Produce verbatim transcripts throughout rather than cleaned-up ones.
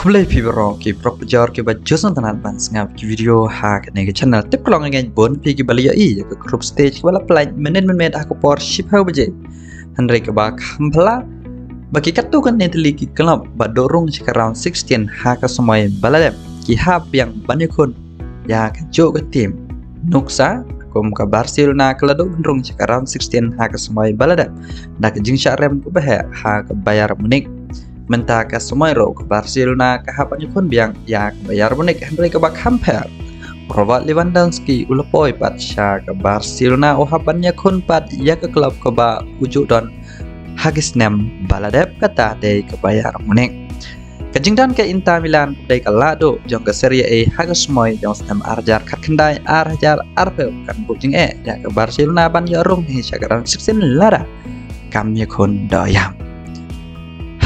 Khublei phi baroh ki paralok pajor kiba ju sngewtynnat ban sngap ki video ha kane ka channel. Tip ka long nga ngeit bun phi kiba la ïohi ïa ka group stage kaba la pynlait mynnin mynmiet ha ka por shiphew baje. Hynrei kaba kham phylla ba ki katto katne tylli ki club ba duh rung sha ka round sixteen ha ka samoi ba la dep ki hap biang ban ïakhun ïa kajuh ka team. Nuksa kum ka Barcelona ka la duh ban rung sha ka round sixteen ha ka samoi ba la dep da ka jingshah rem kaba heh ha ka Bayern Munich. Mynta ka samoi ruh ka Barcelona ka hap ban ïakhun biang ïa ka Bayern Munich, hynrei kaba kham pher, Robert Lewandowski u la poi pat sha ka Barcelona, u hap ban ïakhun pat ïa ka club kaba u ju don ha ki snem ba la dep, kata dei ka Bayern Munich. Ka jingdon ka Inter Milan dei ka la duh jong ka Serie A ha ka samoi jong snem ar hajar khatkhyndai ar hajar arphew, kan buh jingeh ïa ka Barcelona ban ïoh rung hi sha ka round sixteen lada kam ïakhun doh ïap.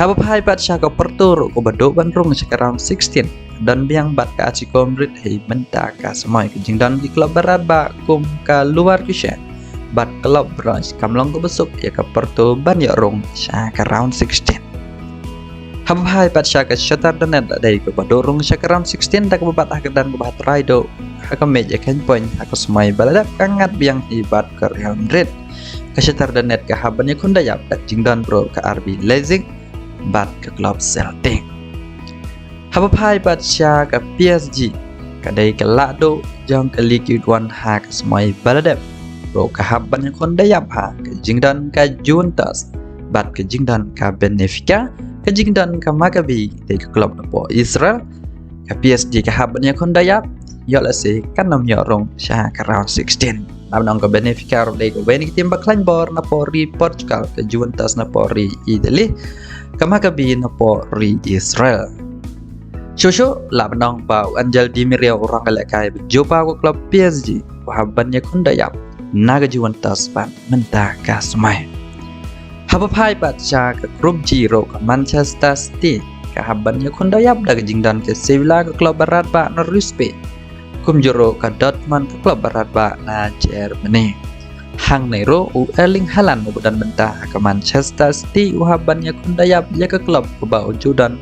Haba phai pat sha ka Porto ruh kaba duh ban rung sha ka round sixteen, don biang bad ka Atletico Madrid hi mynta ka samoi. Ka jingdon ki club barat ba kum ka Leverkusen bad Club Brugge kam long kaba suk ïa ka Porto ban ïoh rung sha ka round sixteen. Haba phai pat sha ka Shakhtar Donetsk la dei kaba duh rung sha ka round sixteen da kaba bat ha ka dang kaba ha trai duh ha ka mej ïa ka point ha ka samoi ba la dep, ka ngat biang hi bad ka Real Madrid. Ka Shakhtar Donetsk ka hap ban ïakhun doh ïap da ka jingdon ruh ka R B Leipzig bad ka club Celtic. Haba phai pat sha ka P S G, ka dei ka la duh jong ka Ligue One ha ka samoi ba la dep, ruh ka hap ban ïakhun doh ïap ha ka jingdon ka Juventus bad ka jingdon ka Benfica, ka jingdon ka Maccabi, dei ka club napoh Israel. Ka P S G ka hap ban ïakhun doh ïap, ïoh lehse kan ym ïoh rung sha ka round sixteen. Lah ban ong ka Benfica ruh dei kawei na ki team ba khlaiñ bor napoh ri Portugal, ka Juventus napoh ri Italy, ka Maccabi napoh ri Israel. Shuh shuh lah ban ong ba u Angel Di Maria, u rangkhlehkai ba ju paw ka club P S G, u hap ban ïakhun doh ïap na ka Juventus pat mynta ka samoi. Haba phai pat sha ka Group G ruh ka Manchester City ka hap ban ïakhun doh ïap da ka jingdon ka Sevilla, ka club barat ba na ri Spain, kumjuh ruh ka Dortmund, ka club barat ba na Germany. Hangne ruh u Erling Haaland uba don mynta ha ka Manchester City u hap ban ïakhun doh ïap ïa ka club kaba u ju don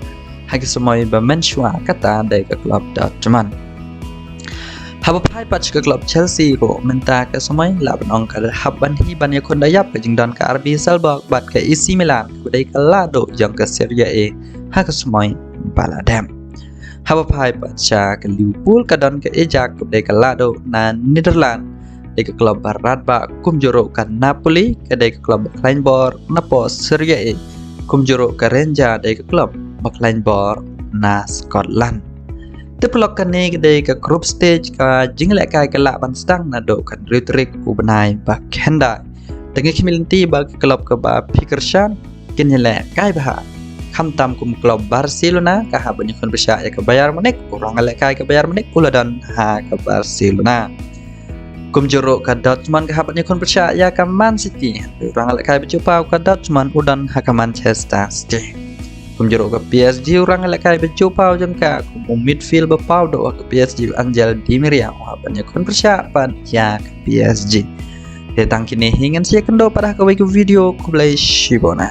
ha ki samoi ba mynshuwa, kata dei ka club Dortmund. Haba phai pat sha ka club Chelsea ruh mynta ka samoi lah ban ong ka hap ban hi ban ïakhun doh ïap, ka jingdon ka R B Salzburg bad ka A C Milan kaba dei ka la duh jong ka Serie A ha ka samoi ba la dep. Haba phai pat sha ka Liverpool ka don ka Ajax kaba dei ka la duh na Netherlands, dei ka club barat ba, kumjuh ruh ka Napoli ka dei ka club ba khlaiñ bor napoh Serie A, kumjuh ruh ka Rangers dei ka club ba khlaiñ bor na Scotland. Te paralok, kane ka dei ka group stage, ka jinglehkai ka lah ban sdang naduh ka hynriew tarik u bnai ba khyndai. Te ngi khmih lynti ba ka club kaba phi kyrshan kin ïalehkai bha. Khamtam kum club Barcelona ka hap ban ïakhun pyrshah ïa ka Bayern Munich, u rangkhlehkai ka Bayern Munich u la don ha ka Barcelona. Kumjuh ruh ka Dortmund ka hap ban ïakhun pyrshah ïa ka Man City, u rangkhlehkai ba ju paw ka Dortmund u don ha ka Manchester City. Kumjuh ruh ka P S G, u rangkhlehkai ba ju paw jong ka kum u midfield ba paw duh ha ka P S G, u Angel Di Maria, u hap ban ïakhun pyrshah pat ïa ka P S G. Te tang kine hi, ngin sa ïakynduh pat ha kawei ka video. Khublei shibun.